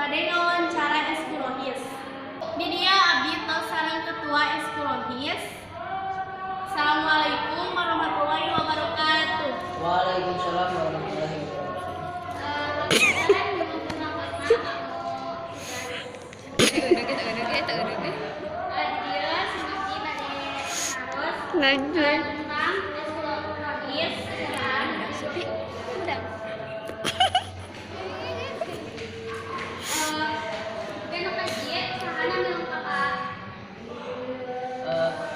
Bade ngawawancara Eskul Rohis. Di dieu abdi tos sareng ketua Eskul Rohis. Assalamualaikum warahmatullahi wabarakatuh. Waalaikumsalam warahmatullahi wabarakatuh. Di dieu sim abdi bade naros tentang Eskul Rohis dan saha nami lengkap A?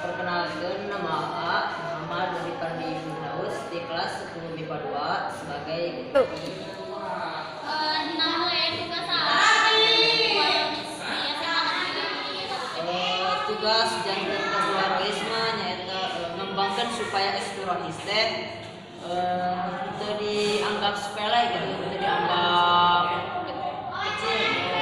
Perkenalkan, nama A Muhammad Nuri Pandi Firdaus di kelas 10 MIPA 2 sebagai Naon wae tugas A sebagai ketua Rohis di SMA Negeri? Tugas janten ketua Rohis mah nyaeta ngembangkan supaya Eskul Rohis teh teu dianggap sepele gitu, teu dianggap kecil gitu.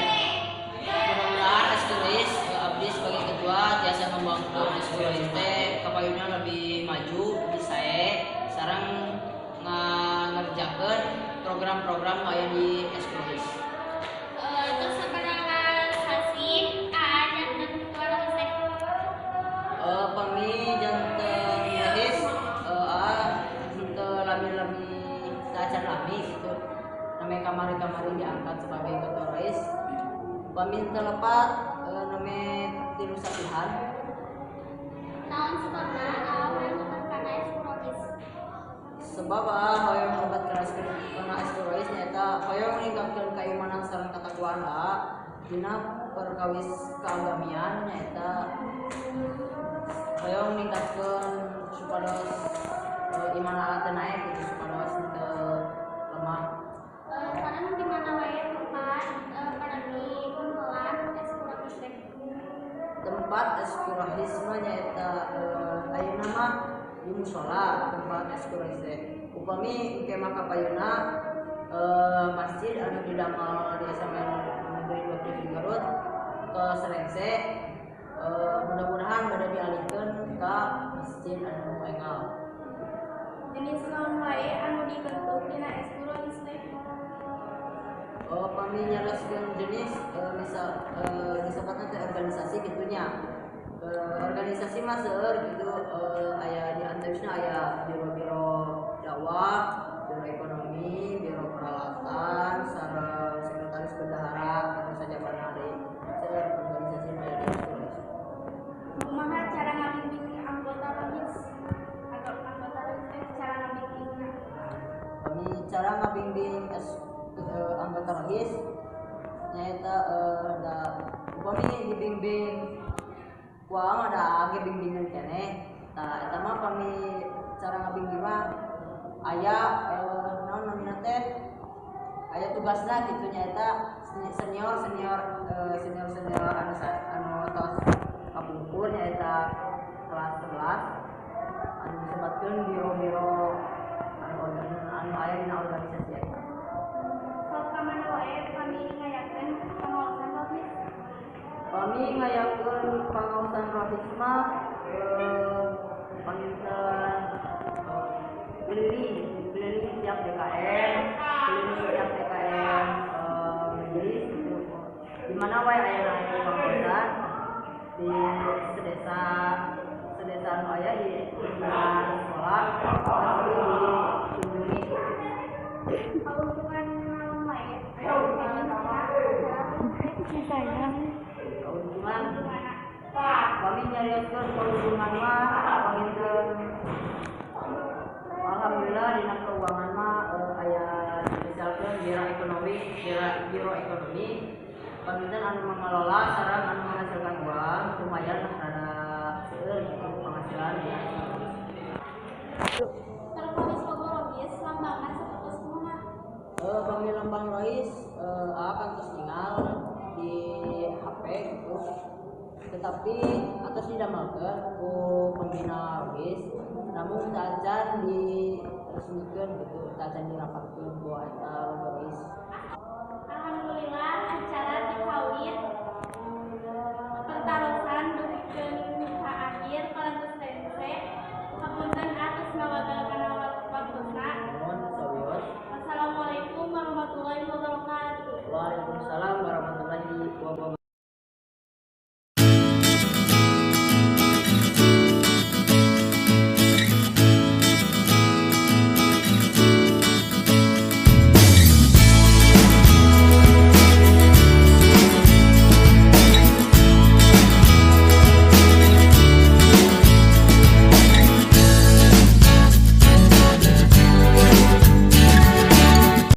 Mudah-mudahan Eskul Rohis, abdi sebagai ketua tiasa ngembangkan Eskul Rohis teh kapayunna lebih maju, lebih sae, sareng ngerjakeun program-program nu aya di Eskul Rohis. Terus sabaraha sasih A janten ketua Rohis teh? Pami janten Rohis, a henteu lami-lami, teu acan lami gitu. Namanya kamari-kamari diangkat sebagai ketua Rohis. Pami teu lepat nami 3 sasihan. Naon sebabna A hoyong lebet kana Eskul Rohis? Sebab a hoyong lebet kana Eskul Rohis nyaeta hoyong ningkatkeun keimanan sareng katakwaan a dina perkawis keagamian, nyaeta hoyong ningkatkeun supados iman a teh naek gitu, supados teu lemah. Sareng di mana wae tempat panami kumpulan Eskul Rohis teh? Tempat Eskul Rohis mah nyaeta ayeuna mah di musola tempat Eskul Rohis teh. Upami engke mah kapayuna masjid anu didamel di SMA Negeri 27 Garut tos rengse, mudah-mudahan bade dialihkeun ka masjid anu enggal. Jenis naon wae anu dibentuk dina Eskul Rohis teh? Oh, pami nyarioskeun jenis, misal disebutna teh organisasi kitu nya. Organisasi mah seueur gitu, aya di antawisna aya biro-biro dakwah, biro ekonomi, biro peralatan, sareng sekretaris bendahara anu sajabana deui. Seueur organisasi nu aya di Eskul Rohis. Kumaha cara ngabimbing anggota Rohis? Atau anggota Rohis teh cara ngabimbingna? Pami cara ngabimbing anggota Rohis nyaeta da upami dibimbing ku aa mah da aa ge bimbingan keneh. Tah, eta mah pami cara ngabimbing mah aya naon namina teh, aya tugasna gitu, nyaeta senior senior anu tos kapungkur, nyaeta kelas 11 anu disebutkeun biro-biro anu aya dina organisasi eta. Sok ka mana wae pami ngayakeun pangaosan Rohis? Pami ngayakeun pangaosan Rohis mah panginten keliling keliling tiap DKM, keliling tiap DKM majelis gitu. Di mana wae aya aya pangaosan di sedesa sedesa anu aya di lingkungan sekolah pasti dikunjungi. Kauntungan naon wae anu dina acara Rohis teh? Sayang. Keuntungan? Keuntunganna. Pami nyarioskeun keuntungan mah panginten alhamdulillah dina keuangan mah aya misalkan biro ekonomi, biro ekonomi panginten anu mengelola sareng anu menghasilkan uang lumayan lah, rada seueur gitu penghasilan dina ekonomi. Tertulis logo Rohis lambangna sapertos kumaha? Pami lambang Rohis, aa kantos ningal di HP gitu, tetapi atos didamelkeun ku pembina Rohis, namun teu acan diresmikeun gitu, teu acan dirapatkeun ku eta logo Rohis.